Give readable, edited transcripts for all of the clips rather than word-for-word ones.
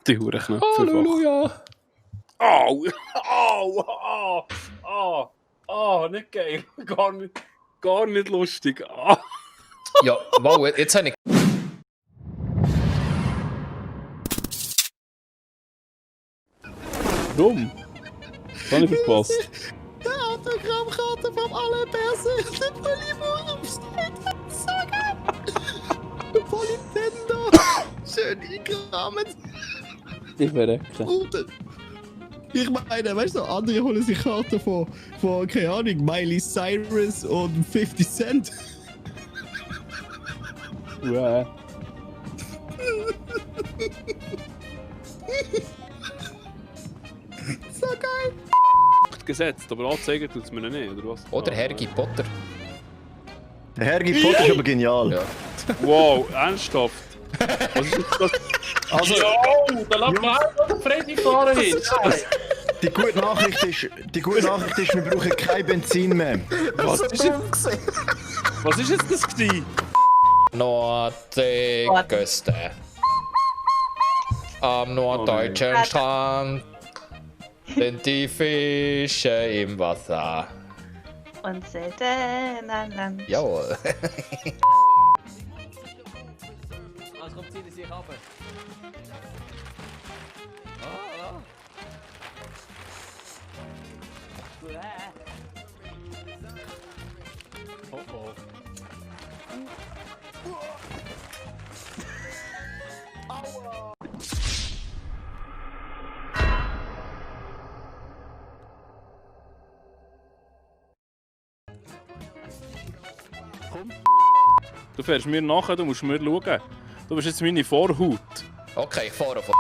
Die Hurenknöpfe. Halleluja! Au! Au! Nicht geil. Gar nicht lustig. Au. Ja, wow, jetzt habe ich... Warum? Das habe ich verpasst. Die Autogrammkarte vom allerpersönlichen Polymer aufsteht. So geil! Von Nintendo. Schön eingerahmt. Ich verrecke. Bruder. Ich meine, weißt du, andere holen sich Karten von keine Ahnung, Miley Cyrus und 50 Cent. Wow. So geil! Gesetzt, aber anzeigen tut es mir nicht, oder was? Oder Harry Potter. Der Harry Potter ist aber genial. Ja. Wow, ernsthaft? Was ist jetzt das? Also, Da läuft man einfach Freddy fahren hin. die gute Nachricht ist, wir brauchen kein Benzin mehr. Was ist jetzt das gewesen? Nordseeküste. Am norddeutschen Strand sind die Fische im Wasser. Und selten an Land. Jawohl. Also kommt sie sich runter. Oh oh. Komm. Du fährst mir nachher, du musst mir schauen. Du bist jetzt meine Vorhaut. Okay, ich fahre von.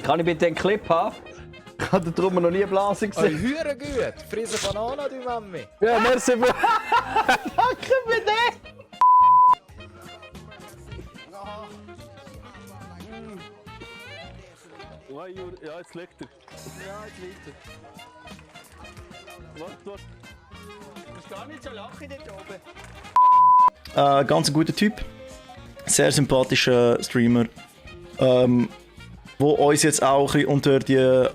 Kann ich bitte einen Clip haben? Ich hatte drum noch nie Blasen gesehen. Hure gut! Friese Banane, die Mami! Ja, merci für... Danke bitte! Ja, jetzt liegt er. Ja, jetzt liegt er. Warte. Du musst gar nicht so lachen dort oben. Ganz ein guter Typ. Sehr sympathischer Streamer. Wo uns jetzt auch ein bisschen unter die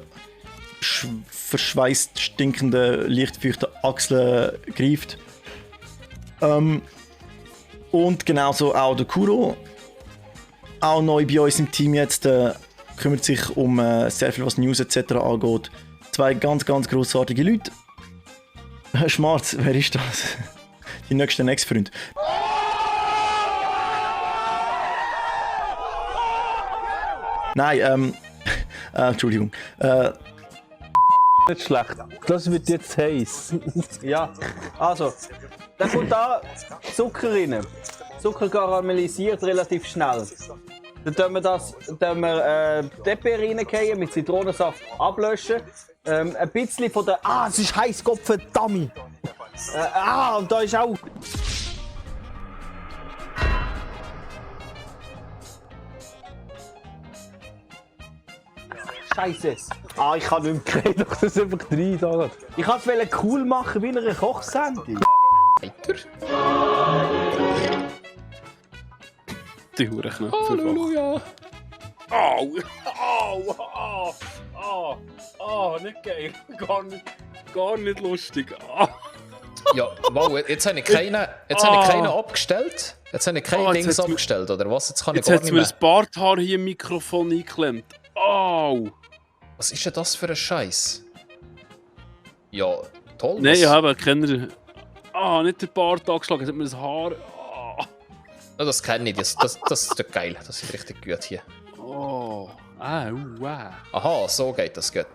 verschweißt stinkenden, lichtfeuchten Achseln greift. Und genauso auch der Kuro. Auch neu bei uns im Team jetzt. Kümmert sich um sehr viel, was News etc. angeht. Zwei ganz grossartige Leute. Schmarz, wer ist das? Die nächste Ex-Freund. Nein, Entschuldigung. Nicht schlecht. Das wird jetzt heiß. Ja, also. Da kommt da Zucker rein. Zucker karamellisiert relativ schnell. Dann tun wir Depper reingehen, mit Zitronensaft ablöschen. Ein bisschen von der... Ah, es ist heiß, Gott verdammt! Und da ist auch... Scheiße! Ich kann nicht mehr reden, doch das einfach rein da. Ich wollte es cool machen wie in einer Kochsendung. Weiter? Die Hurenknöpfe. Halleluja! Au! Nicht geil. Gar nicht lustig. Au. Ja, wow, jetzt habe ich keinen abgestellt. Jetzt habe ich keinen Dings abgestellt, oder was? Jetzt kann ich Jetzt gar hat nicht mir mehr. ein Barthaar hier im Mikrofon eingeklemmt. Au! Was ist denn das für ein Scheiß? Ja, toll. Nein, was- ich habe keiner... nicht den Bart angeschlagen, jetzt hat mir das Haar... Ja, das kenne ich, das ist doch geil. Das ist richtig gut hier. Oh. Wow. Aha, so geht das gut.